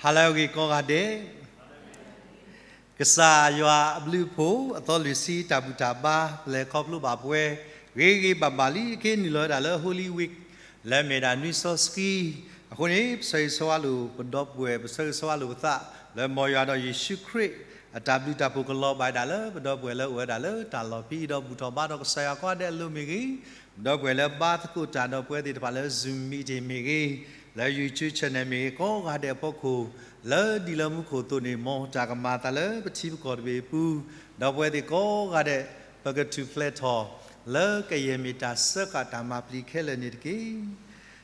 ဟါလၢအဂ့ၤကိးဂၤဒဲး, ကစၢ်ယွၤအဘျုးအဖှိၣ် အသီလွံၢ်ဆံတၢ်ဘူၣ်တၢ်ဘါ ပလဲၤခီဖျိဘၣ်ပဝဲ ဂ့ၤဂ့ၤဘၣ်ဘၣ်လံ ကနုာ်လီၤဝဲဒၣ်လၢ Holy Week လၢအမ့ၢ်ဝဲဒၣ်နွံစီဆှံ, အဃိန့ၣ် ပဆၢဂ့ၤဆၢဝါလိာ်ပဒီပုၢ်ဝဲၢ် ပဆၢဂ့ၤဆၢဝါလိာ်ပသး လၢမ်ယွၤဒီးယ့ၣ်ၡူးခရံာ် အတၢ်ဘျုးတၢ်ဖှိၣ်ကလီၤဘၣ်ဝဲဒၣ်လၢ ပဒီပုၢ်ဝဲၢ်လၢအိၣ်ဝဲဒၣ်လၢတၢ်လီၢ်ဖဲအံၤဒီးဘူၣ်ထီၣ်ဘါထီၣ်ကစၢ်ယွၤကိးဂၤဒဲးအလိၤမ့ၢ်ဂ့ၤ, ပဒီပုၢ်ဝဲၢ်လၢဘါသကိးတၢ်ဒီးပဝဲသ့ၣ်တဖၣ်လၢ Zoom meeting မ့ၢ်ဂ့ၤ, လၢ YouTube channel မ့ၢ်ဂ့ၤ ကိးဂၤဒဲးအဖီခိၣ် လၢဒံးလၢမူခိၣ်အသိးန့ၣ် မ်တၢ်ကမၤအသးလၢပထံပကီၢ်တဘ့ၣ်အပူၤ, ဒီးပဝဲသ့ၣ်ကိးဂၤဒဲး ပကထူၣ်ဖျဲးထီၣ် လၢကယဲၢ်မ့ၢ်တၢ်စၢဃာ်တၢ်မၤပျံၤခဲလၢာ်န့ၣ်တက့ၢ်.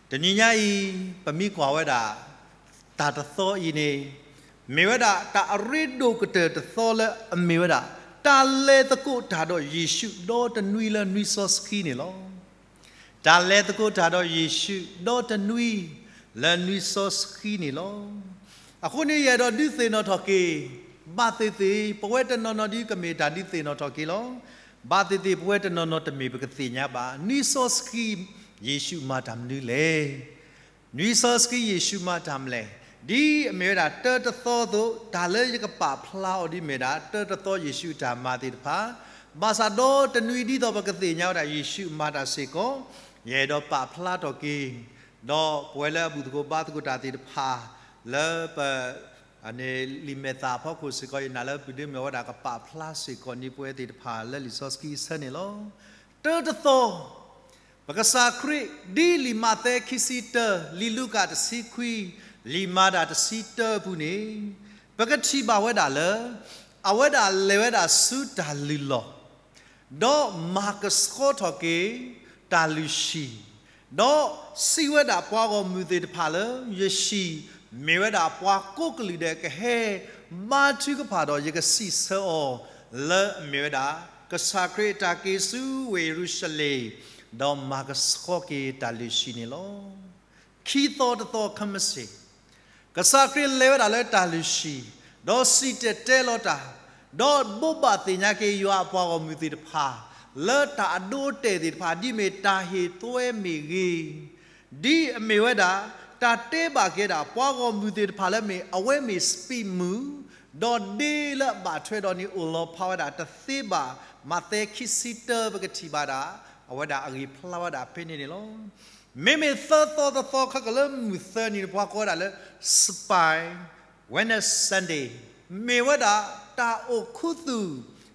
တနံၤညါအံၤ ပမ့ၢ်ကွၢ်ဝဲဒၣ် တၢ်တသီအံၤန့ၣ် မ့ၢ်ဝဲဒၣ်တၢ်အရ့ဒိၣ်ကတၢၢ်တသီလၢအမ့ၢ်ဝဲဒၣ် တၢ်လဲၤသကိးတၢ်ဒီးယ့ၣ်ၡူးဒီတနွံလၢနွံစီဆှံန့ၣ်လီၤ. တၢ်လဲၤသကိးတၢ်ဒီးယ့ၣ်ၡူးဒီတနွံလၢနွံစီဆှံန့ၣ်လီၤ. အဃိန့ၣ်ယအဲၣ်ဒိးဒုးသ့ၣ်နီၣ်ထီၣ်က့ၤ ဘၣ်သ့ၣ်သ့ၣ် ပဝဲတနီၤနီၤဒ်ကမ့ၢ်တၢ်ဒုးသ့ၣ်နီၣ်ထီၣ်က့ၤလီၤ. ဘၣ်သ့ၣ်သ့ၣ် ပဝဲတနီၤနီၤတမ့ၢ်ပကသ့ၣ်ညါဘၣ် နွံစီဆှံ ယ့ၣ်ၡူးမၤတၢ်မနုၤလဲၣ်. နွံစီဆှံယ့ၣ်ၡူးမၤတၢ်မနုၤလဲၣ်. ဒ်အမ့ၢ်ဝဲဒၣ်တၢတသီအသိး တၢ်လၢယကပာ်ဖျါအီၤဒ်မ့ၢ်ဒၣ် တၢတသီယ့ၣ်ၡူးအတၢ်မၤသ့ၣ်တဖၣ်, ဘၣ်ဆၣ်ဒီတနွံဒ်သိးပကသ့ၣ်ညါဝဲဒၣ်ယ့ၣ်ၡူးမၤတၢ်စ့ၢ်ကီး, ယအဲၣ်ဒိးပာ်ဖျါထီၣ်က့ၤ ဒီးပဝဲလၢအဘူၣ်သကိးဘါသကိးတၢ်သ့ၣ်တဖၣ် လၢပ လံာ်မဲာ်သၣ်အဖီခိၣ်စ့ၢ်ကီး ယနာ်လၢပုၢ်ဒ့မ့ၢ်ဝဲဒၣ်ကပာ်ဖျါစ့ၢ်ကီးန့ၢ်ပဝဲသ့ၣ်တဖၣ်လၢလံာ်စီဆှံအဆၢန့ၣ်လီၤ. တၢတသီ ပကစၢ်ခရံာ် ဒ်လံာ်မးသဲခံဆံတၢ, လံာ်လူၤကၣ်တဆံခွံ, လံာ်မၤတၢ်တဆံတၢအပူၤန့ၣ် ပကထံၣ်ဘၣ်ဝဲဒၣ်လၢ အဝဲဒၣ်လဲၤဝဲဒၣ်ဆူတၢ်လုၢ်လီၢ် ဒီးမၤကဆှီထီၣ်က့ၤတၢ်လုၢ်ဟံၣ်, ဒီးစံးဝဲဒၣ်ပှၤဂီၢ်မုၢ်သ့ၣ်တဖၣ်လၢ ယဟံၣ်မ့ၢ်ဝဲဒၣ်ပှၤကိးကလုာ်ဒဲးကဟဲဘါထုကဖၣ်ဒီး ယကစံးဆၢအီၤ လၢအမ့ၢ်ဝဲဒၣ် ကစၢ်ခရံာ်အတၢ်က့ၤဆူဝ့ၢ်ယရူၤၡလ့ၣ် ဒီးမၤကဆှီက့ၤတၢ်လုၢ်ဟံၣ်န့ၣ်လီၤ. ခံသီတသီခဲမုၢ်ဆ့ၣ် ကစၢ်ခရံာ်လဲၤဝဲဒၣ်လၢတၢ်လုၢ်ဟံၣ်, ဒီးစံၣ်တဲၤတဲလီၤတၢ်, ဒီးဘိးဘၣ်သ့ၣ်ညါက့ၤယွၤအပှၤဂီၢ်မုၢ်သ့ၣ်တဖၣ် လၢတၢ်အဒိအတဲာ်သ့ၣ်တဖၣ် ဒ်မ့ၢ်တၢ်ဟ့ၣ်သွဲမ့ၢ်ဂ့ၤ, ဒ်အမ့ၢ်ဝဲဒၣ် တၢ်တဲဘၣ်က့ၤဒၣ်ပှၤဂီၢ်မုၢ်သ့ၣ်တဖၣ်လၢမ့ၢ် အဝဲမ့ၢ်စပံးမုၢ်, ဒီးဒ့လၢအဘၣ်ထွဲဒီးန့ၣ်အိၣ်လီၤဖးဝဲဒၣ်တသ့ဘၣ်, မးသဲခံဆံတၢပကထံၣ်ဘၣ်ဒၣ် အဝဲဒၣ်အဂ့ၢ်ဖျါဝဲဒၣ်ဖဲန့ၣ်န့ၣ်လီၤ. မ့မ့ၢ်သၢသီတသီခဲကလၢမုၢ်သၢနံၤန့ၣ် ပှၤကိးဝဲဒၣ်လၢ Spine Wellness Sunday မ့ၢ်ဝဲဒၣ်တၢ်အိၣ်ခူသူၣ်,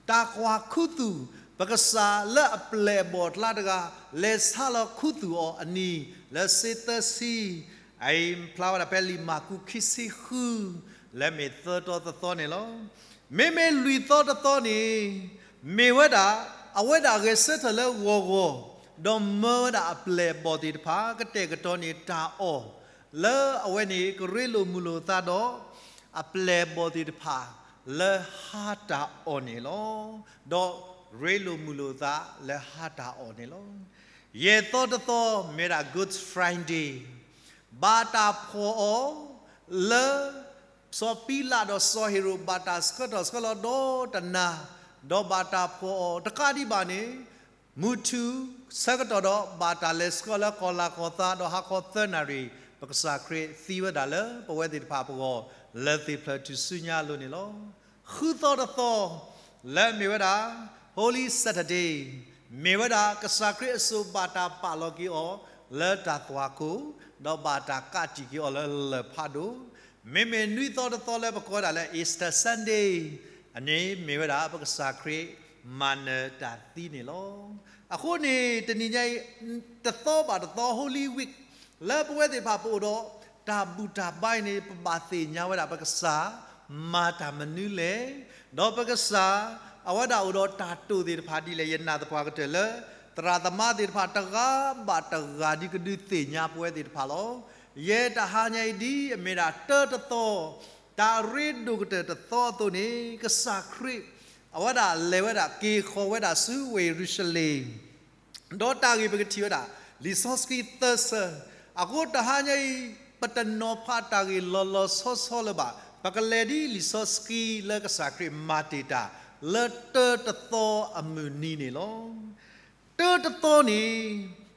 တၢ်ကွၢ်ခူသူၣ်, ပကစၢ်လၢအပျဲၢ်အဘီၣ်အကျါတဂၤ လဲၤဆါလီၤခူသူၣ်အီၤအနံၤ လၢစ့သၢဆံ, အအံၤဖျါဝဲဒၣ်ဖဲလံာ်မၢ်ကူးခံဆံဃု လၢမ့ၢ်သၢသီတသီန့ၣ်လီၤ. မ့မ့ၢ်လွံၢ်သီတသီန့ၣ် မ့ၢ်ဝဲဒၣ် အဝဲဒၣ်ဂဲၤဆၢထၢၣ်လၢဂီၤဂီၤ, ဒီးမၢဝဲဒၣ်အပျဲၢ်အဘီၣ်သ့ၣ်တဖၣ် ကတဲာ်ကတီၤန့ၢ်တၢ်အီၣ် လၢအဝဲန့ၣ်ကရ့လိာ်မုာ်လိာ်သးဒီး အပျဲၢ်အဘီၣ်သ့ၣ်တဖၣ် လၢဟါတၢ်အီၣ်န့ၣ်လီၤ. ဒီးရ့လိာ်မုာ်လိာ်သးလၢဟါတၢ်အီၣ်န့ၣ်လီၤ. ယဲၢ်သီတသီ မ့ၢ်ဝဲဒၣ် Good Friday ဘၣ်တၢ်ဖှီၣ်အီၤ လၢ စီၤပံလးဒီးစီၤဟ့ၤရိာ် ဘၣ်တၢ်ဆှၢထီၣ်ဆှၢလီၤဒီတနၤ, ဒီးဘၣ်တၢ်ဖှီၣ်အီၤတကးဒံးဘၣ်န့ၣ် မုၢ်ထူၣ်ဆၢကတီၢ်ဒီးဘၣ်တၢ်လဲၤဆှၢလၢကီၢ်လၤကီၢ်သး ဒီးဟါခီသၢနၣ်ရံၣ် ပကစၢ်ခရံာ်သံဝဲဒၣ်လၢပဝဲသ့ၣ်တဖၣ်အပဂီၢ် လၢသ့ၣ်ဖျၢၣ်ထူၣ်စုညါအလိၤန့ၣ်လီၤ. ဃုသီတသီ လၢအမ့ၢ်ဝဲဒၣ် Holy Saturday မ့ၢ်ဝဲဒၣ်ကစၢ်ခရံာ်အစိၤဘၣ်တၢ်ပာ်လီၤက့ၤအီၤ လၢတၢ်သွၣ်ခိၣ်, ဒီးဘၣ်တၢ်ကးတံာ်က့ၤအီၤလၢလၢၢ်ဖးဒိၣ်, မ့မ့ၢ်နွံသီတသီလၢပကိးဒၣ်လၢ Easter Sunday အန့ၣ်မ့ၢ်ဝဲဒၣ်ပကစၢ်ခရံာ်မၤနၢၤတၢ်သံန့ၣ်လီၤ. အဃိန့ၣ် တနံၤညါအံၤ တသီဘၣ်တသီ Holy Week လၢပဝဲသ့ၣ်တဖၣ်ပအိၣ်ဒီးတၢ်ဘူၣ်တၢ်ဘါအံၤန့ၣ် ပဘၣ်သ့ၣ်ညါဝဲဒၣ်ပကစၢ်မၤတၢ်မနုၤလဲၣ်, ဒီးပကစၢ် အဝဲဒၣ်အိၣ်ဒီးတၢ်တိာ်သ့ၣ်တဖၣ်ဒ်လဲၣ် ယနာ်သပှၢ်ကတၢၢ်လၢ သရၣ်သမါသ့ၣ်တဖၣ်တဂၤဘၣ်တဂၤဒ်ကဒုးသ့ၣ်ညါပဝဲသ့ၣ်တဖၣ်လီၤ. ယဲတဟါညါအံၤဒ်အမ့ၢ်ဒၣ် တၢတသီ တၢ်ရ့ဒိၣ်ကတၢၢ်တသီအသိးန့ၣ် ကစၢ်ခရံာ် အဝဲဒၣ်လဲၤဝဲဒၣ်က့ၤဃီၤဝဲဒၣ်ဆူဝ့ၢ်ယရူၤၡလ့ၣ် ဒီးတၢ်ဂ့ၢ်ပကထံၣ်ဝဲဒၣ် လံာ်စီဆှံသၢဆၢ, အဃိတဟါညါအံၤ ပတနီၤဖးတၢ်ဂ့ၢ်လီၤလီၤဆီဆီလၢၤဘၣ်, ပကလဲၤဒ်လံာ်စီဆှံလၢကစၢ်ခရံာ်မၤတ့ၢ်တၢ် လၢတၢတသီအမုၢ်နံၤန့ၣ်လီၤ. တၢတသီန့ၣ်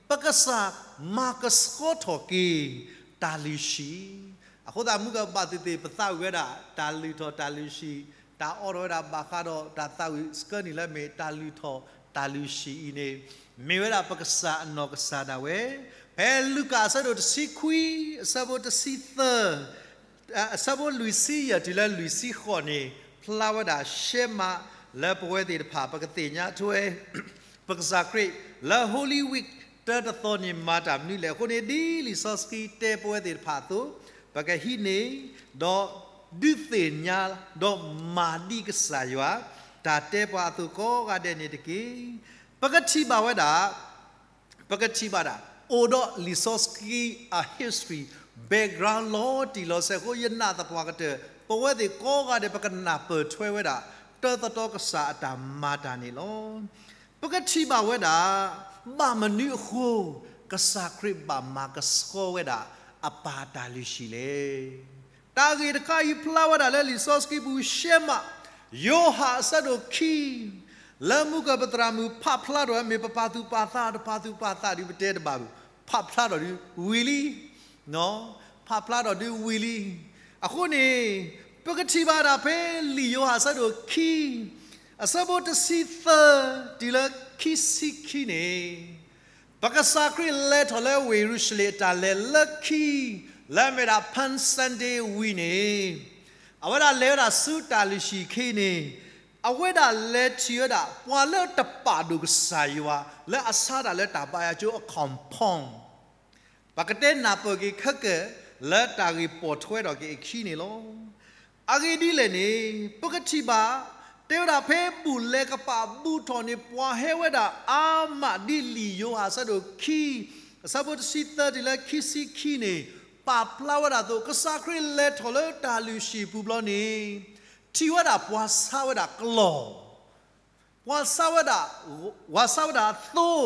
ပကစၢ်မၤကဆှီထီၣ်က့ၤ တၢ်လုၢ်ဟံၣ် အဃိသတးမုၢ်ကဘၣ်သ့ၣ်သ့ၣ် ပသးဝံၣ်ဝဲဒၣ် တၢ်လုၢ်ထီၣ်တၢ်လုၢ်ဟံၣ်, တၢ်အိးထီၣ်ဝဲဒၣ်ဘၣ်ဃးဒီးတၢ်သးဝံၣ်စကၢၢ်နံၤလၢမ့ၢ်တၢ်လုၢ်ထီၣ်တၢ်လုၢ်ဟံၣ်အံၤန့ၣ်, မ့ၢ်ဝဲဒၣ်ပကစၢ်အနီၢ်ကစၢ်ဒၣ်ဝဲ, ဖဲလူၤကၣ်အဆၢဒိၣ်တဆံခွံ, အဆၢဖိတဆံသၢ, အဆၢဖိလွံၢ်ဆံယဲၢ်တုၤလၢလွံၢ်ဆံဃိးန့ၣ်, ဖျါဝဲဒၣ်ရှဲမးလၢပဝဲသ့ၣ်တဖၣ် ပကသ့ၣ်ညါထွဲ ပကစၢ်ခရံာ်လၢ Holy Week တၢတသီန့ၣ်မၤတၢ်မနုၤလဲၣ်အဃိန့ၣ်, ဒ်လံာ်စီဆှံတဲပဝဲသ့ၣ်တဖၣ်အသိး, ပကဟံးန့ၢ်, ဒီးဒုးသ့ၣ်ညါ, ဒီးမၤဒ်ကစၢ်ယွၤတၢ်တဲပှၤအသိးကိးဂၤဒဲးန့ၣ်တက့ၢ်. ပကထံၣ်ဘၣ်ဝဲဒၣ် ပကထံၣ်ဘၣ်ဒၣ် အိၣ်ဒီးလံာ်စီဆှံအ history, background လီၤတံၢ်လီၤဆဲးအဃိ, ယနာ်သပှၢ်ကတၢၢ် ပဝဲသ့ၣ်ကိးဂၤဒဲး ပကနၢ်ပၢၢ်ထွဲဝဲဒၣ် တၢတသီကစၢ်အတၢ်မၤတၢ်န့ၣ်လီၤ. ပကထံၣ်ဘၣ်ဝဲဒၣ် ဘၣ်မနုၤအဃိ ကစၢ်ခရံာ်ဘၣ်မၤကဆှီဝဲဒၣ် အပၢ်တၢ်လုၢ်ဟံၣ်လဲၣ်. တၢ်ဂ့ၢ်တခါအံၤဖျါဝဲဒၣ်လၢလံာ်စီဆှံပူၤရှဲမး, ယိၤဟၣ်အဆၢဒိၣ်ခံ, လၢမုၢ်ကပတြၢ်မုၢ်ဖးဖျါထီၣ်ဝဲ မ့ၢ်ပပာ်သူၣ်ပာ်သး တပာ်သူၣ်ပာ်သးဒုးပတဲတဘၣ်ဘၣ်, ဖးဖျါထီၣ်ဒုးဝံၤလံ ဖးဖျါထီၣ်ဒုးဝံၤလံ. အဃိန့ၣ်, ပကထံၣ်ဘၣ်ဒၣ်ဖဲလံာ်ယိၤဟၣ်အဆၢဒိၣ်ခံ, အဆၢဖိတဆံသၢ တုၤလၢခံဆံခံန့ၣ်, ပကစၢ်ခရံာ်လဲၤထီၣ်လၢဝ့ၢ်ယရူၤၡလ့ၣ်အတၢ်လဲၤလၢခံ, လၢအမ့ၢ်ဒၣ် Palm Sunday ဝံၤန့ၣ်, အဝဲဒၣ်လဲၤဝဲဒၣ်ဆူတၢ်လုၢ်ဟံၣ်ခံန့ၣ်, အဝဲဒၣ်လဲၤထံၣ်ဝဲဒၣ် ပှၤလၢတပာ်ဒိၣ်ကစၢ်ယွၤ လၢအဆါတၢ်လၢတၢ်ဘါယွၤကၠိအ compound ပကတဲနၢ်ပၢၢ်က့ၤခဲကၢၣ် လၢတၢ်ဂ့ၢ်ပိာ်ထွဲထီၣ်က့ၤအခံန့ၣ်လီၤ. အဂ့ၢ်ဒ်လဲၣ်န့ၣ်, ပကထံၣ်ဘၣ်, တဲဝဲဒၣ်ဖဲဘူၣ်လဲၤကပာ်ဘူၣ်ထီၣ်န့ၣ် ပှၤဟဲဝဲဒၣ်အါမးဒ်လံာ်ယိၤဟၣ်အဆၢဒိၣ်ခံ, အဆၢဖိတဆံသၢတုၤလၢခံဆံခံန့ၣ်, ပာ်ဖျါဝဲဒၣ်အသိး ကစၢ်ခရံာ်လဲၤထီၣ်လၢတၢ်လုၢ်ဟံၣ်ပူၤဘျီန့ၣ်, ထံၣ်ဝဲဒၣ်ပှၤဆါဝဲဒၣ်ကျီၢ် ပှၤဆါဝဲဒၣ်, ပှၤဆါဝဲဒၣ်သိ,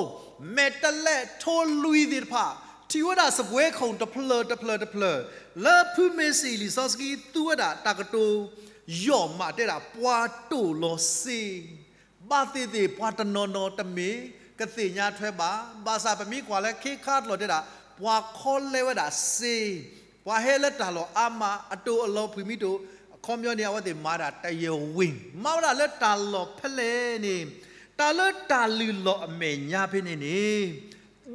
မဲာ်တဲးလဲး ထိၣ်လွံၢ်သ့ၣ်တဖၣ်, ထံၣ်ဝဲဒၣ်စပွဲခိၣ်တဖျၢၣ်တဖျၢၣ်တဖျၢၣ်, လၢဖုမ့ၢ်စံၣ်လံာ်စီဆှံသူဝဲဒၣ်တၢ်ကတိၤ, ယီၢ်မးတဲဒၣ် ပှၤတိၢ်လီၤစ့, ဘၣ်သ့ၣ်သ့ၣ်ပှၤတနီၤနီၤတမ့ၢ်ကသ့ၣ်ညါထွဲဘၣ်, ဘၣ်ဆၣ်ပမ့ၢ်ကွၢ်လၢခ့ခါတလီၢ်တဲဒၣ်, ပှၤခီလဲဝဲဒၣ်စ့, ပှၤဟဲလၢတၢ်လီၢ်အါမး အတိၢ်အလီၤဖှံမ့ၢ်တအိၣ်, အခီပညီန့ၣ် အဝဲသ့ၣ်မၤဒၣ်တယဲၢ်ဝ့ၢ်, မၤဝဲဒၣ်လၢတၢ်လီၢ်ဖဲလဲၣ်န့ၣ်, တၢ်လၢတၢ်လုၢ်လီၢ်အမဲာ်ညါဖဲန့ၣ်န့ၣ်,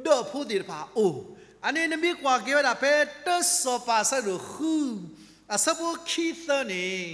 ဒၢးဖိသ့ၣ်တဖၣ်အိၣ်, အန့ၣ်နမ့ၢ်ကွၢ်က့ၤဝဲဒၣ်ဖဲတၢစီၤပၤအဆၢဒိၣ်ဃု, အဆၢဖိခံသၢန့ၣ်,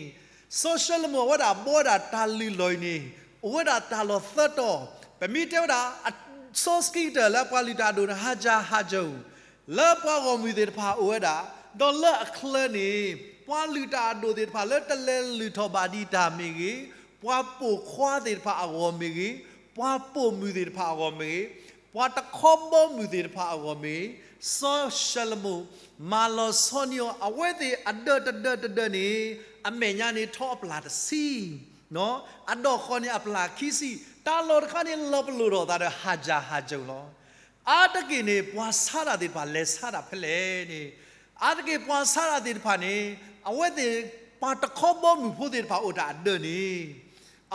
စီၤၡလိၤမိၣ်အဝဲဒၣ်ဘှီဝဲဒၣ်တၢ်လုၢ်လီၢ်အံၤန့ၣ်, အိၣ်ဝဲဒၣ်တၢ်လီၢ်သၢတီၤ, ပမ့ၢ်တဲဝဲဒၣ်, စီဆှံကတၢၢ်လၢပှၤလုၢ်တၢ်အဒိၣ်န့ၣ် ဟါစၢ်ဟါစၢ် လၢပှၤဂီၢ်မုၢ်သ့ၣ်တဖၣ်အိၣ်ဝဲဒၣ်, ဒီးလၢအချၢန့ၣ်, ပှၤလုၢ်တၢ်အဒိၣ်သ့ၣ်တဖၣ်လၢတလဲၤလုၢ်ထီၣ်ဘၣ်ဒံးတၢ်မ့ၢ်ဂ့ၤ, ပှၤပိာ်ခွါသ့ၣ်တဖၣ်အဂီၢ်မ့ၢ်ဂ့ၤ, ပှၤပိာ်မုၣ်သ့ၣ်တဖၣ်အဂီၢ်မ့ၢ်ဂ့ၤ, ပှၤတခီဘီမုၢ်သ့ၣ်တဖၣ်အဂီၢ်မ့ၢ်ဂ့ၤ, စီၤၡလိၤမိၣ် မၤလီၤဆီန့ၢ်အီၤ အဝဲသ့ၣ်အဒၢးတဒၢးတဒၢးန့ၣ်, အမဲာ်ညါန့ၣ်ထီအပျၢ်တဆံ အဒီၣ်ဃီန့ၣ်အပျၢ်ခံဆံ, တၢ်လီၢ်တခါန့ၣ်လီၤပလိာ်ထီၣ်သးဒီးဟါစၢ်ဟါစၢ်လီၤ. အါတက့ၢ်န့ၣ် ပှၤဆါတၢ်သ့ၣ်တဖၣ်လဲၤဆါတၢ်ဖဲလဲၣ်န့ၣ်, အါတက့ၢ်ပှၤဆါတၢ်သ့ၣ်တဖၣ်န့ၣ်, အဝဲသ့ၣ်ပှၤတခီဘီမုၢ်ဖိသ့ၣ်တဖၣ်အိၣ်တၢ်အဒၢးန့ၣ်,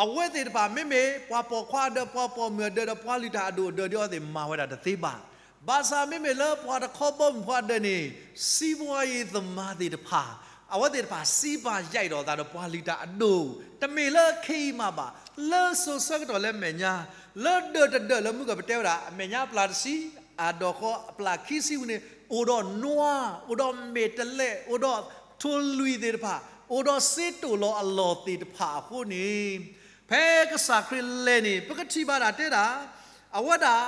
အဝဲသ့ၣ်တဖၣ်မ့မ့ၢ်ပှၤပိာ်ခွါအဒၢး ပှၤပိာ်မုၣ်အဒၢးဒီးပှၤလုၢ်တၢ်အဒိၣ်အဒၢးဒီး အဝဲသ့ၣ်မၤဝဲဒၣ်တသ့ဘၣ်. ဘၣ်ဆၣ်မ့မ့ၢ်လၢပှၤတခီဘီမုၢ်ဖိအဒၢးန့ၣ်, စံးဘှါယံၤသမါသ့ၣ်တဖၣ်, အဝဲသ့ၣ်တဖၣ်စံးပာ်ယဲၢ်ဒီးသးဒီးပှၤလုၢ်တၢ်အဒိၣ်, တမ့ၢ်လၢခဲအံၤမးဘၣ်, လၢစိၤဆၢကတီၢ်လၢအမဲာ်ညါ, လၢဒၢးတဒၢးလၢမုၢ်ကပတဲဝဲဒၣ် အမဲာ်ညါအပျၢ်တဆံ, အဒီၣ်ဃီအပျၢ်ခံဆံဝံၤန့ၣ် အိၣ်ဒီးနွါ, အိၣ်ဒီးမဲာ်တဲးလဲး, အိၣ်ဒီးထိၣ်လွံၢ်သ့ၣ်တဖၣ်, အိၣ်ဒီးစ့တိၢ်လီၤအလီၢ်သ့ၣ်တဖၣ်အဃိန့ၣ်, ဖဲကစၢ်ခရံာ်လဲၤန့ၣ် ပကထံၣ်ဘၣ်ဒၣ်တဲဒၣ်, အဝဲဒၣ်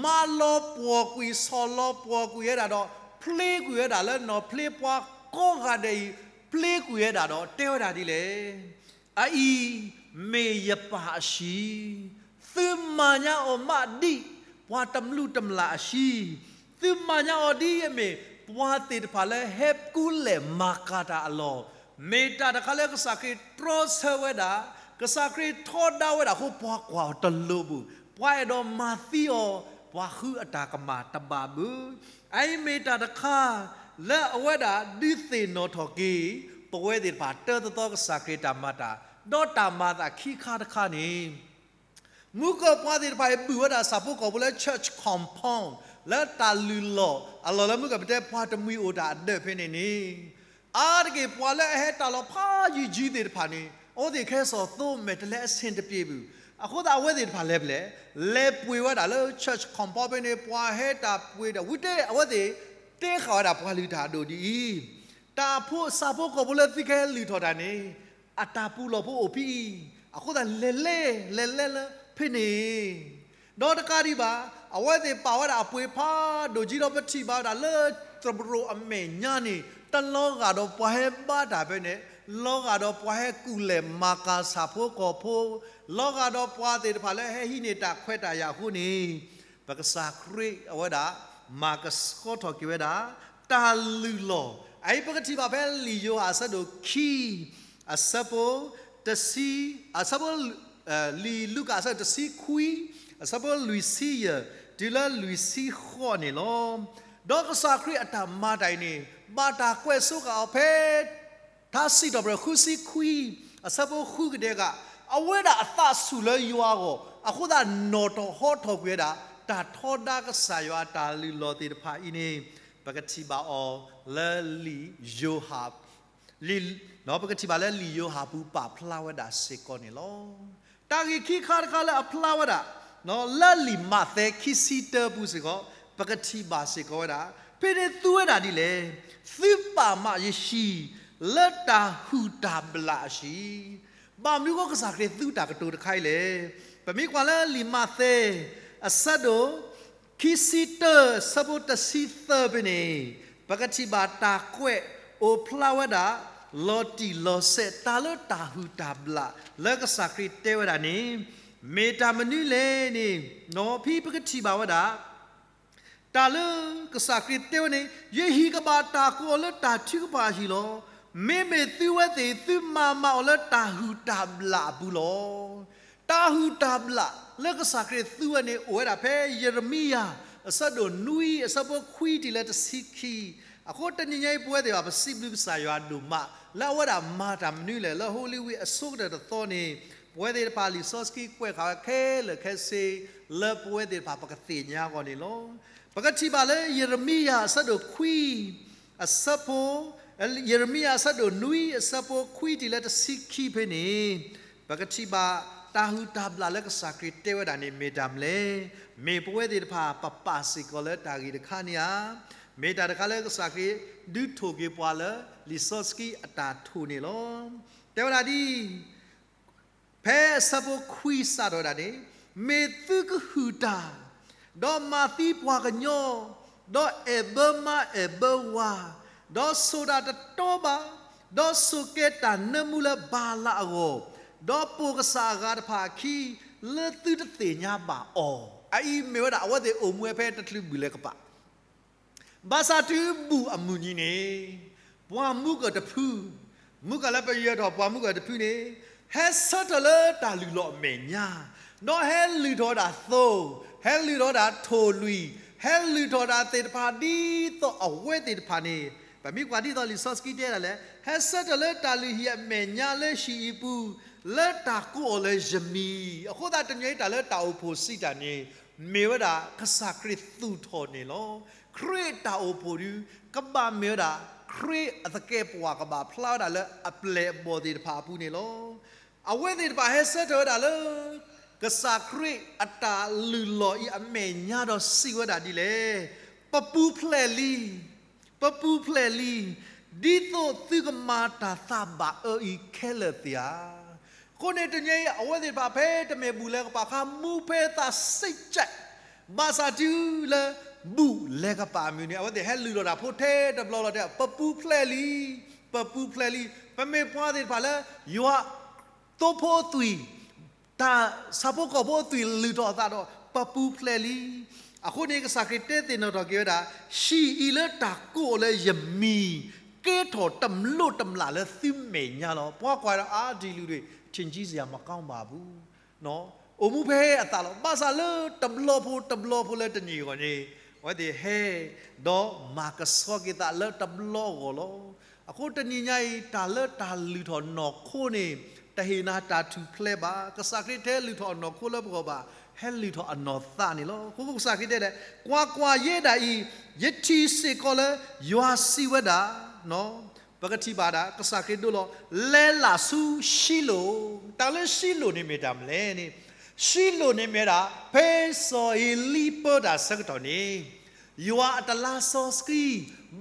မၤလီၤပှီၢ်ကွံာ် ဆီၣ်လီၤပှီၢ်ကွံာ်ဝဲဒၣ်ဒီး ဖျ့ကွံာ်ဝဲဒၣ်လၢနီၢ်ဖျ့ပှၤကိးဂၤဒဲးအံၤ, ဖျ့ကွံာ်ဝဲဒၣ်ဒီးတဲဝဲဒၣ်ဒ်လဲၣ်, အအံၤမ့ၢ်ယပၢ်အဟံၣ်, သုမၤညါအီၤမးဒ်ပှၤတမျုးတမျၢ်အဟံၣ်, သုမၤညါအီၤဒ်အမ့ၢ် ပှၤသ့ၣ်တဖၣ်လၢဟဲကူလဲၢ်မၤကၤတၢ်အလီၢ်, မ့ၢ်တၢ်တခါလၢကစၢ်ခရံာ်တြီဆၢဝဲဒၣ်, ကစၢ်ခရံာ်ထီဒါဝဲဒၣ်အဃိ ပှၤကွၢ်အီၤတလိၤဘၣ်, ပှၤအဲၣ်ဒိးမၤသံအီၤ, ပှၤဃုအတၢ်ကမၣ်တဘၣ်ဘၣ်. အအံၤမ့ၢ်တၢ်တခါ လၢအဝဲဒၣ်ဒုးသ့ၣ်နီၣ်ထီၣ်က့ၤ ပဝဲသ့ၣ်တဖၣ်တၢ်တသီကစၢ်ခရံာ်တၢ်မၤတၢ်, ဒီးတၢ်မၤသးခံခါတခါန့ၣ် မုၢ်ကပှၤသ့ၣ်တဖၣ်အံၤ ဘုၣ်ဝဲဒၣ်ဆၣ်ဖိကီၢ်ဖိလၢ church compound လၢတၢ်လုၢ်လီၢ်အလီၢ်လၢမုၢ်ကပတဲပှၤတမှံၤအိၣ်တၢ်အဒၢးဖဲန့ၣ်န့ၣ်, အါတက့ၢ်ပှၤလၢအဟဲတၢ်လီၤဖးယံာ်ယံာ်သ့ၣ်တဖၣ်န့ၣ် အဝဲသ့ၣ်ခဲစီၣ်သိမဲာ်တလဲအဆ့ၣ်တပျ့ၤဘၣ်. အဃိသတးအဝဲသ့ၣ်တဖၣ်လဲၤဖဲလဲၣ်, လဲၤပှ့ၤဝဲဒၣ်လၢ church compound ဖဲန့ၣ် ပှၤဟဲတၢ်ပှ့ၤဒီး ဝံၤတဲအဝဲသ့ၣ် တဲဃာ်ဝဲဒၣ်ပှၤလုၢ်တၢ်အဒိၣ်ဒ်အံၤ, တၢ်ဖိ ဆၣ်ဖိကီၢ်ဖိလၢသုကဟဲလုၢ်ထီၣ်တၢ်န့ၣ် အတၢ်ပူၤလီၢ်ဖိအိၣ်ဖဲအံၤ, အဃိသတးလဲၤလဲၤ လဲၤလဲၤလၢဖဲန့ၣ် ဒီးတကးဒံးဘၣ်, အဝဲသ့ၣ်ပာ်ဝဲဒၣ်အပှ့ၤဖးဒိၣ်က့ၤဒီး ပထံၣ်ဘၣ်ဝဲဒၣ်လၢ သရိာ်အမဲာ်ညါန့ၣ် တလီၤဂာ်ဒီးပှၤဟဲဘါတၢ်ဖဲန့ၣ်, လီၤဂာ်ဒီးပှၤဟဲကူၣ်လဲၢ်မၤကၤဆၣ်ဖိကီၢ်ဖိ, လီၤဂာ်ဒီးပှၤသ့ၣ်တဖၣ်လၢဟဲဟံးန့ၢ်တၢ်ခွဲးတၢ်ယာ်အဃိန့ၣ်, ပကစၢ်ခရံာ်အဝဲဒၣ် မၤကဆှီထီၣ်က့ၤဝဲဒၣ် တၢ်လုၢ်လီၢ်, အအံၤပကထံၣ်ဘၣ်ဖဲလံာ်ယိၤဟၣ်အဆၢဒိၣ်ခံ အဆၢဖိ တဆံ, အဆၢဖိ လံာ်လူၤကၣ်အဆၢဒိၣ်တဆံခွံ, အဆၢဖိလွံၢ်ဆံယဲၢ် တုၤလၢလွံၢ်ဆံဃိးန့ၣ်လီၤ. ဒီးကစၢ်ခရံာ်အတၢ်မၤတၢ်အံၤန့ၣ် ဘၣ်တၢ်ကွဲးစိဃာ်အီၤဖဲ ထါစံးထီၣ်ပတြၢၤ ဃုဆံခွံ အဆၢဖိဃုကတဲာ်ကတီၢ်, အဝဲဒၣ်အသးဆူၣ်လၢယွၤအဂီၢ်, အဃိသတးနီၣ်ထီၣ်ဟီထီၣ်ကွံာ်ဝဲဒၣ် တၢ်ထီဒါကစၢ်ယွၤအတၢ်လုၢ်လီၢ်သ့ၣ်တဖၣ်အံၤန့ၣ်, ပကထံၣ်ဘၣ်အီၤလၢလံာ်ယိၤဟၣ် လံာ်, ပကထံၣ်ဘၣ်လၢလံာ်ယိၤဟၣ်ပူၤပာ်ဖျါဝဲဒၣ်စ့ၢ်ကီးန့ၣ်လီၤ. တၢ်ဂ့ၢ်ခံခါတခါလၢအဖျါဝဲဒၣ် လၢလံာ်မးသဲခံဆံတၢပူၤစ့ၢ်ကီး, ပကထံၣ်ဘၣ်စ့ၢ်ကီးဝဲဒၣ်, ဖဲန့ၣ်သူဝဲဒၣ်ဒ်လဲၣ်, သုပာ်မးယဟံၣ်လၢတၢ်ဟုၣ်တၢ်ဘျၣ်အဟံၣ်, ဘၣ်မနုၤဃိကစၢ်ခရံာ်သူတၢ်ကတိၤတခါအံၤလဲၣ်. ပမ့ၢ်ကွၢ်လၢလံာ်မးသဲ အဆၢဒိၣ် ခံဆံတၢ ဆၢဖိတဆံသၢဖဲန့ၣ်, ပကထံၣ်ဘၣ်တၢ်ကွဲးအိၣ်ဖျါဝဲဒၣ် လီၤတံၢ်လီၤဆဲး တၢ်လၢတၢ်ဟုၣ်တၢ်ဘျၣ် လၢကစၢ်ခရံာ်တဲဝဲဒၣ်န့ၣ် မ့ၢ်တၢ်မနုၤလဲၣ်န့ၣ်, ဖဲပကထံၣ်ဘၣ်ဝဲဒၣ် တၢ်လၢကစၢ်ခရံာ်တဲဝဲန့ၣ်, ယဟံၣ်ကဘၣ်တၢ်ကိးအီၤလၢတၢ်ထုကဖၣ်အဟံၣ်လီၤ. မ့မ့ၢ်သုဝဲသ့ၣ် သုမၤမၤအီၤလၢတၢ်ဟုၣ်တၢ်ဘျၣ်အပူၤလီၤ. တၢ်ဟုၣ်တၢ်ဘျၣ်လၢကစၢ်ခရံာ်သူဝဲန့ၣ် အိၣ်ဝဲဒၣ်ဖဲယရမံယၤ အဆၢဒိၣ်နွံ အဆၢဖိခွံတုၤလၢတဆံခံ, အဃိတနံၤညါအံၤ ပဝဲသ့ၣ်တဖၣ် ပစံးဘျုးကစၢ်ယွၤဒိၣ်မး လၢအဝဲဒၣ်မၤတၢ်မနုၤလဲၣ် လၢ Holy Week အဆိကတၢၢ်တသီန့ၣ်, ပဝဲသ့ၣ်တဖၣ်လံာ်စီဆှံကွဲးဃာ်ဝဲခဲလၢာ်ခဲဆ့ လၢပဝဲသ့ၣ်တဖၣ်ပကသ့ၣ်ညါအဂီၢ်န့ၣ်လီၤ. ပကထံၣ်ဘၣ်လၢယရမံယၤအဆၢဒိၣ်ခွံ အဆၢဖိ, ယရမံယၤအဆၢဒိၣ်နွံ အဆၢဖိခွံတုၤလၢတဆံခံဖဲန့ၣ်, ပကထံၣ်ဘၣ်တၢ်ဟုၣ်တၢ်ဘျၣ်လၢကစၢ်ခရံာ်တဲဝဲဒၣ်န့ၣ် မ့ၢ်တၢ်မနုၤလဲၣ်. မ့ၢ်ပဝဲသ့ၣ်တဖၣ် ပပာ်စ့ၢ်ကီးလၢတၢ်ဂ့ၢ်တခါန့ၣ်ဧါ. မ့ၢ်တၢ်တခါလၢကစၢ်ခရံာ်ဒုးထိၣ်က့ၤပှၤလၢလံာ်စီဆှံအတၢ်ထိၣ်န့ၣ်လီၤ. တဲဝဲဒၣ်ဒ် ဖဲအဆၢဖိခွံစးထီၣ်ဝဲဒၣ်န့ၣ်, မ့ၢ်သုကဟုၣ်တၢ်, ဒီးမၤသံပှၤကညီ, ဒီးအဲၣ်ဘၢမါအဲၣ်ဘၢဝၤ, ဒီးဆိၣ်တၢ်တတီဘၣ်, ဒီးဆိၣ်ကဲတၢ်နၢမူလၢဘၤလးအဂီၢ်, ဒီးပိာ်ကစၢ်အဂၤတဖၣ်အခံ, လၢသုတသ့ၣ်ညါဘၣ်အီၤ. အအံၤမ့ၢ်ဝဲဒၣ်အဝဲသ့ၣ်အိၣ်မူဝဲဖဲတချုးဘူၣ်လဲၤကပၤ ဘၣ်ဆၣ်တုၤဘူၣ်အမုၢ်နံၤန့ၣ်, ပှၤမူကၢၢ်တဖု, မူကၢၢ်လၢပယဲၢ်ထီၣ်ပှၤမူကၢၢ်တဖုန့ၣ်, ဟဲဆၢထၢၣ်လၢတၢ်လုၢ်လီၢ်အမဲာ်ညါ, ဒီးဟဲလုၢ်ထီၣ်ဒၣ်သိ, ဟဲလုၢ်ထီၣ်ဒၣ်ထိၣ်လွံၢ်, ဟဲလုၢ်ထီၣ်ဒၣ်သ့ၣ်တဖၣ်ဒ်သိးအဝဲသ့ၣ်တဖၣ်န့ၣ်, ပမ့ၢ်ကွၢ်ဒ်သိးလံာ်စီဆှံတဲဒၣ်လဲၣ်, ဟဲဆၢထၢၣ်လၢတၢ်လုၢ်ဟံၣ်အမဲာ်ညါလၢဟံၣ်အံၤပူၤ, လၢတၢ်ကိးအီၤလၢယမံၤ, အဃိသတးတနံၤအံၤတၢ်လၢတၢ်အိၣ်ဖှိၣ်စံးတၢ်န့ၣ် မ့ၢ်ဝဲဒၣ်ကစၢ်ခရံာ်သူၣ်ထီၣ်န့ၣ်လီၤ. ခရံာ်တၢ်အိၣ်ဖှိၣ်ဒုး ကဘၣ်မ့ၢ်ဝဲဒၣ် ခရံာ်အသကဲးပဝးကဘၣ်ဖျါဝဲဒၣ်လၢအပျဲၢ်အဘီၣ်သ့ၣ်တဖၣ်အပူၤန့ၣ်လီၤ. အဝဲသ့ၣ်တဖၣ်ဟဲဆၢထၢၣ်ဝဲဒၣ်လၢ ကစၢ်ခရံာ်အတၢ်လုၢ်လီၢ်အံၤအမဲာ်ညါဒီးစံးဝဲဒၣ်ဒ်လဲၣ်, ပပူၤဖျဲးလံ ပပူၤဖျဲးလံ, ဒ်သိးသုကမၤတၢ်သးဘၣ်အၢအံၤခဲလၢာ်သ့ဧါ. အဃိန့ၣ်တနံၤအံၤ အဝဲသ့ၣ်တဖၣ်ဖဲတမ့ၢ်ဘူၣ်လဲၤကပၤအခါ မူဖဲသးစ့ၢ်ကီး, ဘၣ်ဆၣ်တုၤလၢဘူၣ်လဲၤကပၤအမုၢ်နံၤ အဝဲသ့ၣ်ဟဲလုၢ်ထီၣ်တၢ်ဖိထဲတဘျီလီၤတဲ ပပူၤဖျဲးလံ, ပပူၤဖျဲးလံ, ပမ့ၢ်ပှၤသ့ၣ်တဖၣ်လၢ ယွၤ သိဖိအသွံၣ် တၢ်ဆၣ်ဖိကီၢ်ဖိအသွံၣ်လုၢ်ထီၣ်အသးဒီး ပပူၤဖျဲးလံ. အဃိန့ၣ် ကစၢ်ခရံာ်တဲသ့ၣ်နီၣ်ထီၣ်က့ၤဝဲဒၣ်, ဟံၣ်အံၤလၢတၢ်ကိးအီၤလၢယမံၤ, ကဲထီၣ်တမျိးတမျာ်လၢသုမဲာ်ညါလီၤ. ပှၤကွၢ်ဒီးအါဒံးလူၤဒံး ထံၣ်ကံစယၤမကီဘၣ်ပူၤ အိၣ်မူဖဲအသးလီၤ. ဘၣ်ဆၣ်လၢတဘျီဖိတဘျီဖိလၢတနံၤအဂီၢ်န့ၣ် အဝဲသ့ၣ်ဟဲ ဒီးမၤကဆှီက့ၤသးလၢတဘျီအဂီၢ်လီၤ. အဃိတနံၤညါအံၤ တၢ်လၢတၢ်လုၢ်ထီၣ်နီၢ်ခိန့ၣ် တဟ့ၣ်နၤတၢ်ထူၣ်ဖျဲးဘၣ်. ကစၢ်ခရံာ်တဟဲလုၢ်ထီၣ်အနီၢ်ခိလၢပဂီၢ်ဘၣ်, ဟဲလုၢ်ထီၣ်အနီၢ်သးန့ၣ်လီၤ. အဃိကစၢ်ခရံာ်တဲဒၣ်, ကွၢ်ကွၢ်, ယဲဒၣ်အံၤ ယထံၣ်စ့ၢ်ကီးလၢယွၤစံးဝဲဒၣ်, ပကထံၣ်ဘၣ်ဒၣ် ကစၢ်ခရံာ်ဒိလီၤ လဲၤလၢ်ဆူၡံလိၣ်, တၢ်လၢၡံလိၣ်န့ၣ်မ့ၢ်တၢ်မနုၤလဲၣ်န့ၣ်, ၡံလိၣ်န့ၣ်မ့ၢ်ဝဲဒၣ် ဖဲစီၤဧ့လံပၢတၢ်ဆၢကတီၢ်န့ၣ် ယွၤအတလါစီဆှံ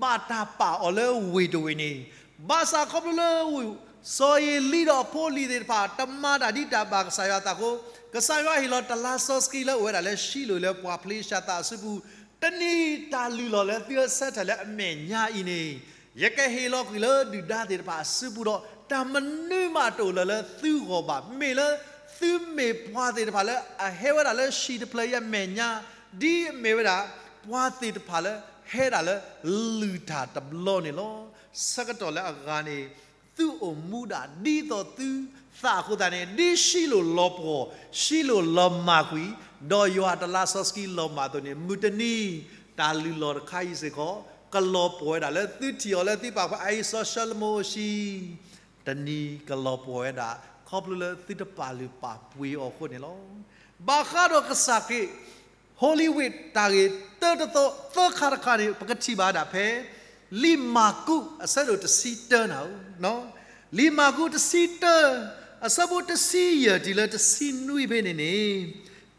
ဘၣ်တၢ်ပာ်အီၤလၢဝ့ၢ်တဝ့ၢ်န့ၣ်, ဘၣ်ဆၣ်ခီဖျိလၢ စီၤဧ့လံဒီးအဖိအလံၤသ့ၣ်တဖၣ် တမၤတၢ်ဒ်တၢ်ဘၣ်ကစၢ်ယွၤအသးအဃိ, ကစၢ်ယွၤဟ့ၣ်လီၤတလါစီဆှံလၢအဝဲဒၣ်လၢၡံလိၣ်လၢပှၤဖလ့ၡါသးအစုပူၤ, တနံၤတၢ်လုၢ်လီၢ်လၢသုအဆၢထၢၣ်လၢအမဲာ်ညါအံၤန့ၣ်, ယကဟ့ၣ်လီၤကွံာ်လၢဒုၣ်ဒါသ့ၣ်တဖၣ်အစုပူၤဒီး တၢ်မနုၤမးတအိၣ်လၢၤလၢသုဂီၢ်ဘၣ်. မ့ၢ်လၢသုမ့ၢ်ပှၤသ့ၣ်တဖၣ်လၢအဟဲဝဲဒၣ်လၢဟံၣ်တဖျၢၣ်အံၤအမဲာ်ညါ, ဒ်အမ့ၢ်ဝဲဒၣ် ပှၤသ့ၣ်တဖၣ်လၢဟဲဒၣ်လၢလုၢ်တၢ်တဘျီန့ၣ်လီၤ. ဆၢကတီၢ်လၢအဂၤန့ၣ် သုအိၣ်မူဒၣ်ဒ်သိးသုသးအဃိသတးန့ၣ်, ဒ်ၡံလိၣ်လီၤပှီၢ်, ၡံလိၣ်လီၤမၢ်ကွံာ်, ဒီးယွၤတလါစီဆှံလီၤမၢ်အသိးန့ၣ်, မုၢ်တနံၤ တၢ်လုၢ်လီၢ်တခါအံၤစ့ၢ်ကီး ကလီၤပှီၢ်ဝဲဒၣ်လၢသုထံၣ်အီၤလၢသုပာ်ဖှိၣ်အအံၤစီၤၡလိၤမိၣ်အဟံၣ်, တနံၤကလီၤပှီၢ်ဝဲဒၣ် ခီဖျိလၢသုတပာ်လုၢ်ပာ်ပှ့ၤအီၤအဃိန့ၣ်လီၤ. ဘၣ်ဃးဒီးကစၢ်ခရံာ် Holy Week တၢ်ဂ့ၢ်တၢတသီ သၢခါတခါန့ၣ် ပကထံၣ်ဘၣ်ဒၣ်ဖဲ လံာ်မၢ်ကူး အဆၢဒိၣ်တဆံတၢနၤဧိၤ, လံာ်မၢ်ကူးတဆံတၢ အဆၢဖိတဆံယဲၢ်တုၤလၢတဆံနွံဖဲန့ၣ်န့ၣ်,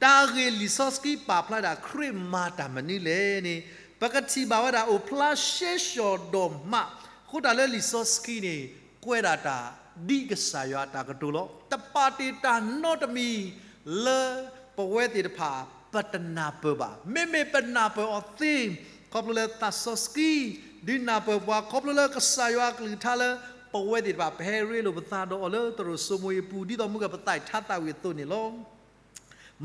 တၢ်ဂ့ၢ်လံာ်စီဆှံပာ်ဖျါဒၣ်ခရံာ်မၤတၢ်မနုၤလဲၣ်န့ၣ်, ပကထံၣ်ဘၣ်ဝဲဒၣ်အိၣ်ဖျါရှဲရှီၤဒိၣ်မး, အဃိတၢ်လၢလံာ်စီဆှံန့ၣ် ကွဲးဒၣ်တၢ်ဒ်ကစၢ်ယွၤအတၢ်ကတိၤလီၤ. တပာ်တ့ၢ်တၢ်နီတမံၤလၢပဝဲသ့ၣ်တဖၣ် ပတနၢ်ပၢၢ်ဘၣ်. မ့မ့ၢ်ပနၢ်ပၢၢ်အီၤသ့ ခီဖျိလၢသးစီဆှံ ဒုးနၢ်ပၢၢ်ပှၤ ခီဖျိလၢကစၢ်ယွၤအကလုၢ်ကထါလၢ ပဝဲသ့ၣ်တဖၣ် ပဟဲရ့လိာ်ပသးဒီးအီၤလၢသရိာ်စိမိၤအံၤအပူၤ ဒ်သိးမုၢ်ကပသးထါသးဝံၣ်အသိးန့ၣ်လီၤ.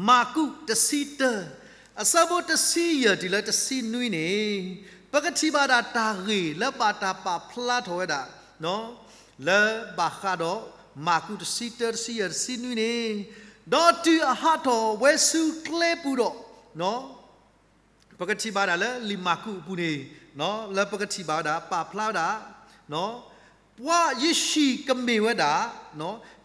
မၢ်ကူးတဆံတၢ အဆၢဖိတဆံယဲၢ်တုၤလၢတဆံနွံန့ၣ်, ပကထံၣ်ဘၣ်ဒၣ်တၢ်ဂ့ၢ်လၢဘၣ်တၢ်ပာ်ဖျါထီၣ်ဝဲဒၣ် လၢဘၣ်ဃးဒီး မၢ်ကူးတဆံတၢ တဆံယဲၢ် တဆံနွံန့ၣ်, ဒီးတုၤအဟးထီၣ်ဝဲဆူကျဲပူၤဒီး, ပကထံၣ်ဘၣ်ဒၣ်လၢလံာ်မၢ်ကူးအပူၤန့ၣ်, လၢပကထံၣ်ဘၣ်ဝဲဒၣ် ပာ်ဖျါဝဲဒၣ် ပှၤယဟံၣ်ကမ့ၢ်ဝဲဒၣ်,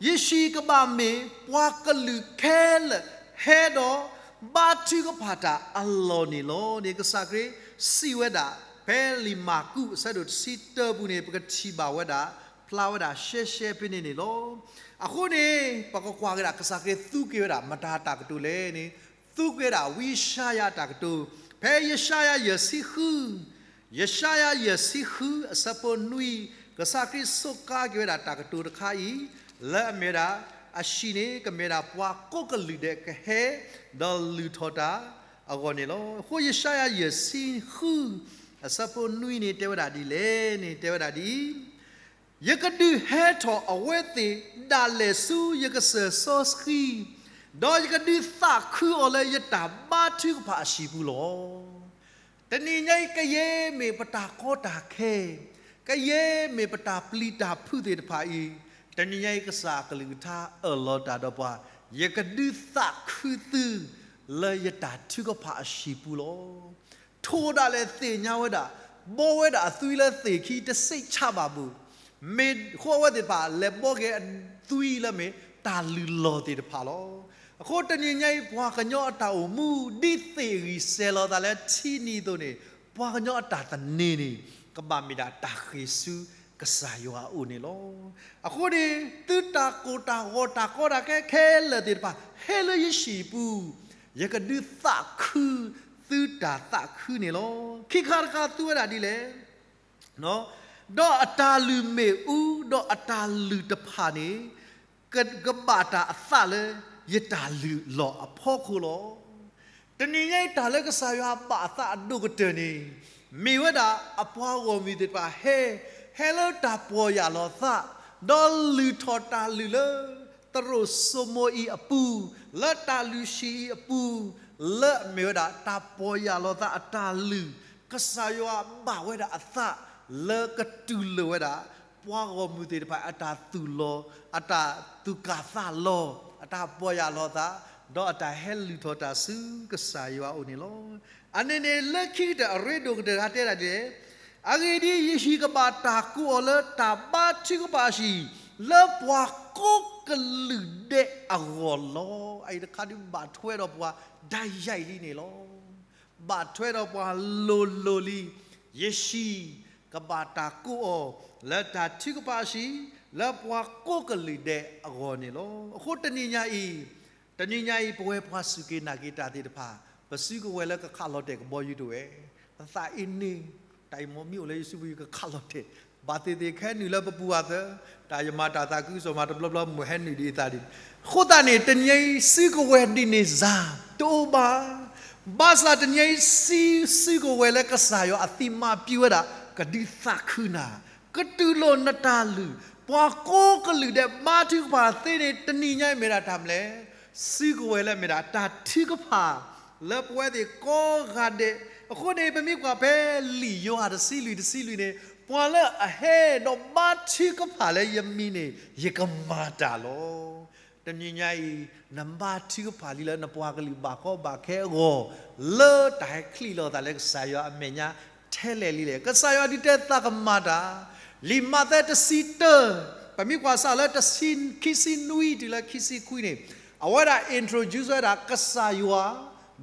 ယဟံၣ်ကဘၣ်မ့ၢ်ပှၤကလုာ်ခဲလၢာ်ဟဲဒီးဘါထုကဖၣ်တၢ်အလီၢ်န့ၣ်လီၤန့ၣ် ကစၢ်ခရံာ်စံးဝဲဒၣ် ဖဲလံာ်မၢ်ကူးအဆၢဒိၣ်တဆံတၢပူၤန့ၣ် ပကထံၣ်ဘၣ်ဝဲဒၣ် ဖျါဝဲဒၣ်ရှဲရှဲဖဲန့ၣ်န့ၣ်လီၤ. အဃိန့ၣ် ပကကွၢ်က့ၤဒၣ် ကစၢ်ခရံာ်သူက့ၤဝဲဒၣ် မတၤတၢ်ကတိၤလဲၣ်န့ၣ်, သူက့ၤဝဲဒၣ်ဝံယၡါယၤတၢ်ကတိၤ, ဖဲယၡါယၤယဲၢ်ဆံဃု ယၡါယၤယဲၢ်ဆံဃု အဆၢဖိနွံ, ကစၢ်ခရံာ်စူးကါက့ၤဝဲဒၣ်တၢ်ကတိၤတခါအံၤ, လၢအမ့ၢ်ဝဲဒၣ် အဟံၣ်န့ၣ် ကမ့ၢ်ဒၣ်ပှၤကိးကလုာ်ဒဲးကဟဲ ဒီးလုၢ်ထီၣ်တၢ်အဂီၢ်န့ၣ်လီၤ. အဃိယၡါယၤယဲၢ်ဆံဃု အဆၢဖိနွံန့ၣ် တဲဝဲဒၣ်ဒ်လဲၣ်န့ၣ် တဲဝဲဒၣ်ဒ်အံၤ, ယကဒုးဟဲထီၣ်အဝဲသ့ၣ်ဒၣ်လဲာ်ဆူယကစၢၢ်စီဆှံ, ဒီးယကဒုးသးခုအီၤလၢယတၢ်ဘါထုကဖၣ်အဟံၣ်ပူၤလီၤ. တနံၤညါအံၤ ကယဲၢ်မ့ၢ်ပတၢ်ကီတၢ်ခဲ, ကယဲၢ်မ့ၢ်ပတၢ်ပျံၤတၢ်ဖုးသ့ၣ်တဖၣ်အံၤ, တနံၤညါအံၤ ကစၢ်အကလုၢ်ကထါအၢၣ်လီၤတၢ်ဒီးပှၤ, ယကဒုးသးခုသု လၢယတၢ်ထုကဖၣ်အဟံၣ်ပူၤလီၤ. ထိၣ်ဒၣ်လဲာ်သ့ၣ်ညါဝဲဒၣ်, ဘီဝဲဒၣ်အသွံလၢသ့ၣ်ခံတစ့းဆၣ်ဘၣ်ဘိၣ်, မ့ၢ်ဃိအဝဲသ့ၣ်တဖၣ်လဲၤဘီက့ၤအသွံလၢမ့ၢ်တၢ်လုၢ်လီၢ်သ့ၣ်တဖၣ်လီၤ. အဃိတနံၤညါအံၤ ပှၤကညီအတၢ်အိၣ်မူ ဒ်သ့ၣ်ဂံၢ်စဲၤလီၤသးလၢထံနံၤအသိးန့ၣ်, ပှၤကညီအတၢ်သန့ၤန့ၣ် ကဘၣ်မ့ၢ်ဒၣ်တၢ်ဃ့ၢ်ဆူကစၢ်ယွၤအအိၣ်န့ၣ်လီၤ. အဃိန့ၣ် သုတၢ်ကိၢ်တၢ်ဂီၤတၢ်ကီတၢ်ခဲခဲလၢာ်သ့ၣ်တဖၣ် ဟဲလၢယဟံၣ်ပူၤ, ယကဒုးသးခုသုတၢ်သးခုန့ၣ်လီၤ. ခံခါတခါသူဝဲဒၣ်ဒ်လဲၣ် ဒီးအတၢ်လုၢ်မ့ၣ်အူ ဒီးအတၢ်လုၢ်တဖၣ်န့ၣ် က ကဘၣ်တၢ်အသးလၢယတၢ်လုၢ်လီၢ်အဖီခိၣ်လီၤ. တနံၤညါအံၤ တၢ်လၢကစၢ်ယွၤဘၣ်အသးအဒိၣ်ကတၢၢ်န့ၣ် မ့ၢ်ဝဲဒၣ်အပှၤဂီၢ်မုၢ်သ့ၣ်တဖၣ်ဟဲ, ဟဲလၢတၢ်ပီၢ်ယၢ်လီၤသး, ဒီးလုၢ်ထီၣ်တၢ်လုၢ်လၢ သရိာ်စိမိၤအံၤအပူၤ, လၢတၢ်လုၢ်ဟံၣ်အံၤအပူၤ, လၢအမ့ၢ်ဝဲဒၣ်တၢ်ပီၢ်ယၢ်လီၤသးအတၢ်လုၢ်, ကစၢ်ယွၤဘၣ်ဝဲဒၣ်အသးလၢကတူၢ်လိာ်ဝဲဒၣ် ပှၤဂီၢ်မုၢ်သ့ၣ်တဖၣ်အတၢ်သူၣ်လီၤ, အတၢ်သူၣ်ကၢ်သးလီၤ, အတၢ်ပီၢ်ယၢ်လီၤသး, ဒီးအတၢ်ဟဲလုၢ်ထီၣ်တၢ်ဆူကစၢ်ယွၤအအိၣ်န့ၣ်လီၤ. အန့ၣ်န့ၣ် လၢခံကတၢၢ်အရ့ဒိၣ်ကတၢၢ်တခါတဲဒၣ်ဒ်လဲၣ်, အဂ့ၢ်ဒ်အံၤ, ယဟံၣ်ကဘၣ်တၢ်ကိးအီၤလၢတၢ်ဘါထုကဖၣ်အဟံၣ်, လၢပှၤကိးကလုာ်ဒဲးအဂီၢ်လီၤ. အအံၤတခါဒုးဘၣ်ထွဲဒီးပှၤဒၣ်ယဲလံန့ၣ်လီၤ. ဘၣ်ထွဲဒီးပှၤလိၤလိၤလံ. ယဟံၣ် ကဘၣ်တၢ်ကိးအီၤ လၢတၢ်ထုကဖၣ်အဟံၣ် လၢပှၤကိးကလုာ်ဒဲးအဂီၢ်န့ၣ်လီၤ. အဃိတနံၤညါအံၤ, တနံၤညါအံၤ ပဝဲပှၤစူၢ်က့ၤနာ်က့ၤတၢ်သ့ၣ်တဖၣ် ပစုကဝဲၤလၢကခးလီၤတဲာ်ကဘီယူၤတဝဲ, ပသးအ့န့ၢ် တၢ်အံၤမ့ၢ်အိၣ်လၢယစုပူၤ ယကခးလီၤတဲာ်, ဘၣ်သ့ၣ်သ့ၣ်ခဲနုာ်လၢပပူၤအသး, တၢ်ယမၤတၢ်သးခုကစီၣ်မၤတဘျီဘျီ မ့ၢ်ဟဲနုာ်ဒ်အသးဒ်န့ၣ်, အဃိသတးန့ၣ် တနံၤညါအံၤ စုကဝဲၤဒ်န့ၣ်စ့ၢ် တအိၣ်ဘၣ်. ဘၣ်ဆၣ်တနံၤညါအံၤ စံ စုကဝဲၤလၢကစၢ်ယွၤအသံမၤပျံၤဝဲဒၣ် ကဒုးသးခုနၤ, ကတူၢ်လိာ်နတၢ်လုၢ်, ပှၤကိးကလုာ်ဒဲးဘါထုကဖၣ်သ့န့ၣ် တနံၤညါအံၤမ့ၢ်ဒၣ်တၢ်မနုၤလဲၣ်, စုကဝဲၤလၢမ့ၢ်ဒၣ်တၢ်ထုကဖၣ် လၢပဝဲသ့ၣ်ကိးဂၤဒဲး. အဃိန့ၣ် ပမ့ၢ်ကွၢ်ဖဲလံာ်ယိၤဟၣ်တဆံလွံၢ်တဆံလွံၢ်န့ၣ်, ပှၤလၢအဟဲဒီးဘါထုကဖၣ်လၢယမံၤန့ၣ် ယကမၤတၢ်လီၤ. တနံၤညါအံၤ နဘါထုကဖၣ်လံလၢနပှၤကလုာ်ဘၣ်ကီဘၣ်ခဲအဂီၢ်, လၢတၢ်ဟဲချံးလိာ်သးလၢကစၢ်ယွၤအမဲာ်ညါ ထဲလဲၣ်လံလဲၣ်. ကစၢ်ယွၤဒုးတဲသးကမၤတၢ်, လံာ်မးသဲတဆံတၢ, ပမ့ၢ်ကွၢ်စးလၢတဆံ ခံဆံနွံတုၤလၢခံဆံခွံန့ၣ်, အဝဲဒၣ် introduce ဝဲဒၣ်ကစၢ်ယွၤ,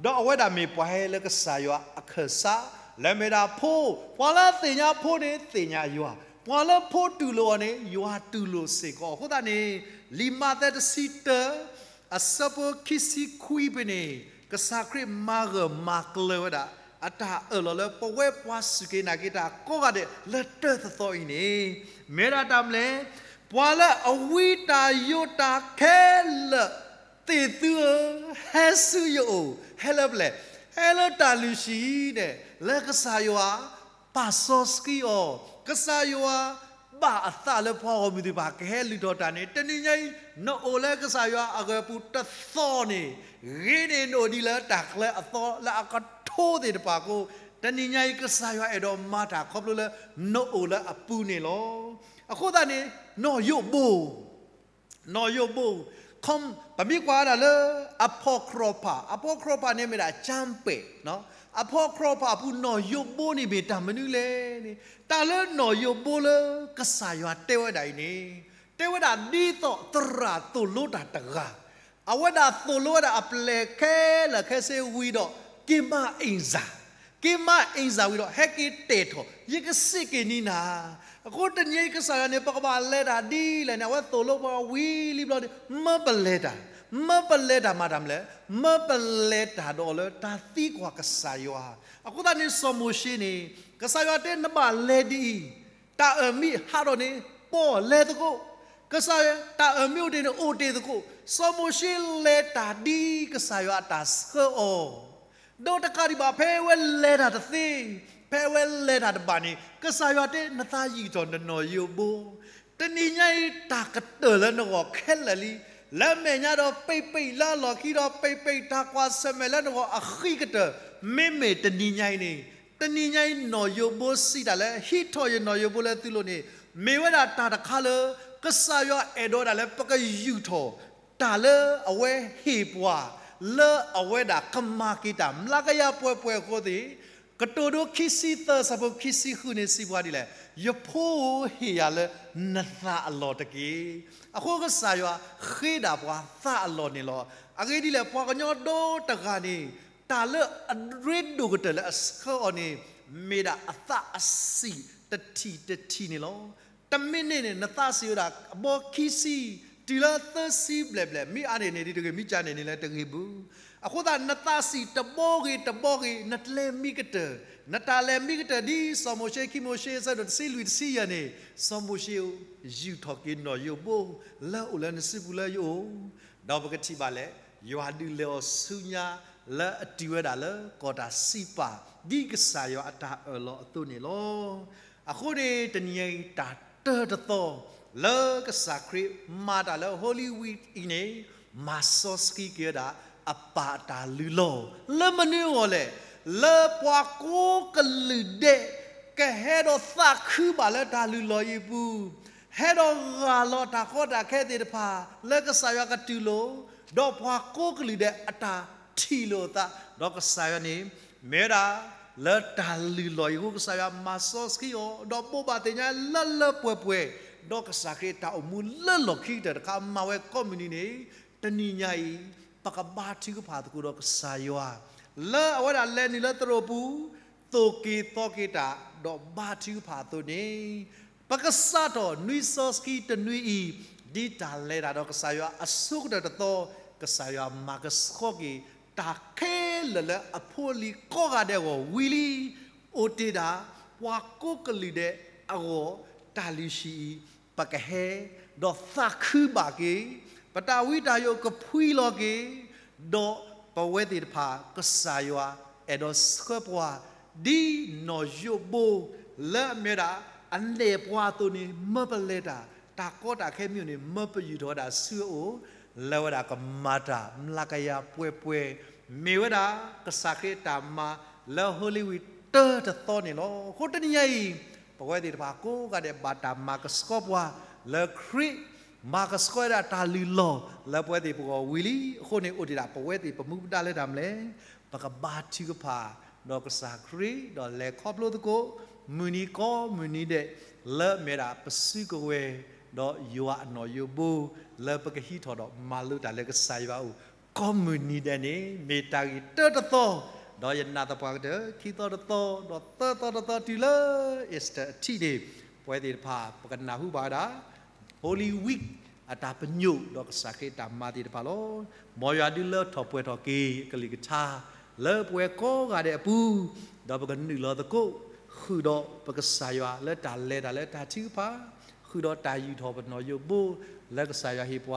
ဒီးအဝဲဒၣ်မ့ၢ်ပှၤဟဲလၢကစၢ်ယွၤအခၢၣ်စး, လၢမ့ၢ်ဒၣ်ဖိ, ပှၤလၢသ့ၣ်ညါဖိန့ၣ်သ့ၣ်ညါယွၤ, ပှၤလၢဖိတူၢ်လိာ်အီၤန့ၣ် ယွၤတူၢ်လိာ်စ့ၢ်ကီး. အဃိသတးန့ၣ် လံာ်မးသဲတဆံတၢ အဆၢဖိခံဆံခွံဖဲန့ၣ်, ကစၢ်ခရံာ်မၤဂၢၢ်မၤကျၢၤဝဲဒၣ် အတၢ်အၢၣ်လီၤလၢပဝဲပှၤစူၢ်က့ၤနာ်က့ၤတၢ်ကိးဂၤဒဲးလၢတၢ်တသီအံၤန့ၣ်, မ့ၢ်ဝဲဒၣ်တၢ်မနုၤလဲၣ်, ပှၤလၢအဝံတၢ်ယိးတၢ်ခဲလၢာ်သ့ၣ်သုဧၢ, ဟဲဆူယအိၣ်, ဟဲလၢပျဲၢ်, ဟဲလၢတၢ်လုၢ်ဟံၣ်န့ၣ် လၢကစၢ်ယွၤ ပာ်စီဆှံအီၤ, ကစၢ်ယွၤ ဘၣ်အသးလၢပှၤဂီၢ်မုၢ်သ့ၣ်တဖၣ်ကဟဲလုၢ်ထီၣ်တၢ်န့ၣ်, တနံၤညါအံၤ နအိၣ်လၢကစၢ်ယွၤအဂၢၤပူၤတသီန့ၣ်, ဂ့ၤန့ၢ်နအိၣ်ဒ်လၢတၢ်ကျဲအသီလၢအကထိသ့ၣ်တဖၣ်အဃိ, တနံၤညါအံၤ ကစၢ်ယွၤအဲၣ်ဒိးမၤတၢ်ခီဖျိလၢ နအိၣ်လၢအပူၤန့ၣ်လီၤ. အဃိသတးန့ၣ် နီၣ်ယိးဘိ နီၣ်ယိးဘိ, ပမ့ၢ်ကွၢ်ဝဲဒၣ်လၢ အဖီၣ်ခြီၣ်ဖး, အဖီၣ်ခြီၣ်ဖးန့ၣ်မ့ၢ်ဒၣ်ကၠၢ်ပဲာ်, အဖီၣ်ခြီၣ်ဖးအပူၤနီၣ်ယိးဘိန့ၣ်မ့ၢ်တၢ်မနုၤလဲၣ်န့ၣ်, တၢ်လၢနီၣ်ယိးဘိလၢကစၢ်ယွၤတဲဝဲဒၣ်အံၤန့ၣ်, တဲဝဲဒၣ်ဒ်သိးသရၣ်သိၣ်လိတၢ်တဂၤ, အဝဲဒၣ်သိၣ်လိဝဲဒၣ်အပျဲၢ်ခဲလၢာ်ခဲဆ့ဝံၤဒီး က့ၤမၤအ့ၣ်စၢ်, က့ၤမၤအ့ၣ်စၢ်ဝံၤဒီး ဟဲက့ၤတဲာ်ထီၣ်, ယကစံးက့ၤန့ၢ်နၤ အဃိတနံၤအံၤကစၢ်ယွၤန့ၣ် ပကဘၣ်လဲၤတၢ်ဒ်လဲၣ်န့ၣ် အဝဲသိၣ်လိပှၤဝံၤလံဘျီန့ၣ် မၢပလဲၤတၢ်, မၢပလဲၤတၢ်မၤတၢ်မနုၤလဲၣ်, မၢပလဲၤတၢ်ဒီးအီၤလၢတၢ်သံကွၢ်ကစၢ်ယွၤ. အဃိသတးန့ၣ် စီၤမိၤၡ့န့ၣ် ကစၢ်ယွၤတဲနဘၣ်လဲၤဒ်အံၤ, တၢ်အၢၣ်မံဟးထီၣ်န့ၣ် ပိာ်လဲၤသကိး, ကစၢ်ယွၤ တၢ်အၢၣ်မံအိၣ်တ့ၢ်န့ၣ်အိၣ်တ့ၢ်သကိး, စီၤမိၤၡ့လဲၤတၢ်ဒ်ကစၢ်ယွၤအတၢ်ဆှၢအီၤ ဒီးတကးဒံးဘၣ် ဖဲအဝဲလဲၤတၢ်တသ့, ဖဲအဝဲလဲၤတၢ်တဘၣ်န့ၣ် ကစၢ်ယွၤတဲ နသးယံာ်ထီၣ်နနီၣ်ယိးဘိ, တနံၤညါအံၤ တၢ်ကတၢၢ်လၢနဂီၢ်ခဲလၢာ်လံ, လၢမဲာ်ညါဒီးပံးပံး, လၢအလီၢ်ခံဒီးပံးပံးတၢ်ကွၢ်ဆၢၣ်မဲာ်လၢနဂီၢ်အဃံကတၢၢ်, မ့မ့ၢ်တနံၤညါအံၤန့ၣ်, တနံၤညါအံၤနီၣ်ယိးဘိစံးတၢ်လၢ ဟံးထီၣ်ယနီၣ်ယိးဘိလၢသုလိၤန့ၣ်, မ့ၢ်ဝဲဒၣ်တၢ်တခါလၢ ကစၢ်ယွၤအဲၣ်ဒိးဒၣ်လၢပကယူာ်ထီၣ် တၢ်လၢအဝဲဟ့ၣ်ပှၤ လၢအဝဲဒၣ်ကမၤက့ၤတၢ် မျးကယၤပှဲၤပှဲၤအဃိသ့ၣ်, ကတိၤဒိခံဆံသၢဆၢဖိခံဆံဃုန့ၣ် စံးပှၤဒ်လဲၣ်, ယဖိဧၢ ဟ့ၣ်ယၤလၢနသးအလီၢ်တက့ၢ်. အဃိကစၢ်ယွၤဃ့ဒၣ်ပှၤသးအလီၢ်န့ၣ်လီၤ. အဂ့ၢ်ဒ်လဲၣ် ပှၤကညီဒိတဂၤန့ၣ် တၢ်လၢအရ့ဒိၣ်ကတၢၢ်လၢအဆှၢအီၤန့ၣ် မ့ၢ်ဒၣ်အသးအဆံၣ်တထံၣ်တထံၣ်န့ၣ်လီၤ. တမံးနံးန့ၣ် နသးဆံးဝဲဒၣ်အဘီခံဆံ တုၤလၢသၢဆံဘျဲၣ်ဘျဲၣ်, မ့ၢ်အါန့ၢ်န့ၣ်ဒ်တဂ့ၤ, မ့ၢ်ကၢန့ၢ်န့ၣ်လၢတဂ့ၤဘၣ်. အဃိသတး နသးဆံးတဘီဂ့ၤတဘီဂ့ၤ နတလဲၤမံကတၢၢ်, နတၢ်လဲၤမံကတၢၢ် ဒ်စီၤမိၤၡ့ခံမိၤၡ့အဆၢဒိၣ်တဆံလွံၢ်တဆံယဲၢ်န့ၣ်, စီၤမိၤၡ့ဧၢ, ယူာ်ထီၣ်က့ၤနီၣ်ယိးဘိ လၢအအိၣ်လၢနစုပူၤလၢယအိၣ်, ဒီးပကထံၣ်ဘၣ်လဲၣ်, ယွၤဒုးလဲၤအီၤဆူညါ လၢအတုၤဝဲဒၣ်လၢကီၢ်တၢ်စံးပာ် ဒ်ကစၢ်ယွၤအတၢ်အၢၣ်လီၤအသိးန့ၣ်လီၤ. အဃိန့ၣ် တနံၤအံၤတၢ်တၢတသီ လၢကစၢ်ခရံာ်မၤတၢ်လၢ Holy Week အံၤန့ၣ်, မၤစီဆှံက့ၤဝဲဒၣ်အပၢ်အတၢ်လုၢ်လီၢ် လၢမနုၤအဂီၢ်လဲၣ်, လၢပှၤကိးကလုာ်ဒဲး ကဟဲဒီးသးခုဘၣ်လၢတၢ်လုၢ်လီၢ်အံၤအပူၤ, ဟဲဒီးဂၢ်လီၤတၢ်ကီတၢ်ခဲသ့ၣ်တဖၣ် လၢကစၢ်ယွၤကတူၢ်လိာ်, ဒီးပှၤကိးကလုာ်ဒဲးအတၢ်ထံၣ်လိာ်အသး, ဒီးကစၢ်ယွၤန့ၣ် မ့ၢ်ဝဲဒၣ် လၢတၢ်လုၢ်လီၢ်အံၤအဃိ ကစၢ်ယွၤမၤစီဆှံအီၤ ဒီးဘိးဘၣ်သ့ၣ်ညါလၢလၢပှဲၤပှဲၤ, ဒီးကစၢ်ခရံာ်အတၢ်အိၣ်မူလၢလီၢ်ခံကတၢၢ်တခါ မၤဝဲကိးမုၢ်နံၤန့ၣ်, တနံၤညါအံၤ ပကဘါထုကဖၣ်သကိးဒီးကစၢ်ယွၤ လၢအဝဲဒၣ်လဲၤနုာ်လၢသရိာ်ပူၤ သိၣ်က့ၤသီက့ၤတၢ် ဒီးဘါထုကဖၣ်အသိးန့ၣ်, ပကစးထီၣ်နွံစီဆှံတနွံအံၤ, ဒ်တၢ်လဲၤတၢ်ဒီးကစၢ်ယွၤအဆိကတၢၢ်တသီ, ကစၢ်ယွၤမၤကဆှီက့ၤ တၢ်ခဲလၢာ်လၢအဖိအလံၤကိးဂၤဒဲးအဂီၢ်ဝံၤလံ. အိၣ်တ့ၢ်ဒၣ် ပှၤကိးကလုာ်ဒဲးအဂီၢ်, တၢ်လုၢ်ဟံၣ်အံၤ ပကဟဲ, ဒီးသးခုဘၣ်က့ၤ, ပတၢ်ဝံတၢ်ယိးကဖှံလီၤက့ၤ, ဒီးပဝဲသ့ၣ်တဖၣ် ကစၢ်ယွၤအဲၣ်ဒိးဆှၢပှၤ ဒ်နီၢ်ယိးဘိ လၢအမ့ၢ်ဝဲဒၣ် အနဲၣ်ပှၤအသိးန့ၣ် မၢပလဲၤတၢ်, တၢ်ကီတၢ်ခဲမ့ၢ်အိၣ်န့ၣ် မၢပယူာ်ထီၣ်ဝဲဒၣ်ဆူအအိၣ်, လၢဝဲဒၣ်ကမၤတၢ် မျးကယၤပှဲၤပှဲၤ, မ့ၢ်ဝဲဒၣ် ကစၢ်ခရံာ်အတၢ်မၤလၢ Holy Week တၢတသီန့ၣ်လီၤ. အဃိတနံၤညါအံၤ ပဝဲသ့ၣ်တဖၣ်ကိးဂၤဒဲးဘၣ်တၢ်မၤကဆှီပှၤ လၢခရံာ်မၤကဆှီဝဲဒၣ်တၢ်လုၢ်လီၢ်လၢပဝဲသ့ၣ်ပဂီၢ်ဝံၤလံ. အဃိန့ၣ်အိၣ်တ့ၢ်ဒၣ် ပဝဲသ့ၣ်ပမူပဒါလၢတၢ်မနုၤလဲၣ်, ပကဘါထုကဖၣ်ဒီးကစၢ်ခရံာ် ဒီးလဲၤခီဖျိသကိး မုၢ်နံၤကိးမုၢ်နံၤဒဲး လၢအမ့ၢ်ဝဲဒၣ်ပစုကဝဲၤ ဒီးယွၤအနီၢ်ယိးဘိ လၢပကဟံးထီၣ်ဒီးမၤလိတၢ်လၢကစၢ်ယွၤအအိၣ် ကိးမုၢ်နံၤဒဲးန့ၣ် မ့ၢ်တၢ်ဂ့ၢ်တၢတသီ, ဒီးယနာ်သပှၢ်ကတၢၢ် ခံသီတသီ ဒီးသၢသီတသီတုၤလၢ Easter အထံးန့ၣ် ပဝဲသ့ၣ်တဖၣ် ပကနၢ်ဟူဘၣ်ဝဲဒၣ် Holy Week အတၢ်ပညိၣ်ဒီးကစၢ်ခရံာ်အတၢ်မၤသ့ၣ်တဖၣ်လီၤ. မ်ယွၤဒုးလၢထီၣ်ပှဲၤထီၣ်က့ၤအကလုၢ်ကထါ လၢပဝဲကိးဂၤဒဲးအပူၤ, ဒီးပကနုာ်လီၤသကိး ဃုာ်ဒီးပကစၢ်ယွၤလၢတၢ်လဲၤတၢ်လၢတၢ်ထုကဖၣ်, ဃုာ်ဒီးတၢ်ယူာ်ထီၣ်ပနီၢ်ယိးဘိ လၢကစၢ်ယွၤဟ့ၣ်ပှၤ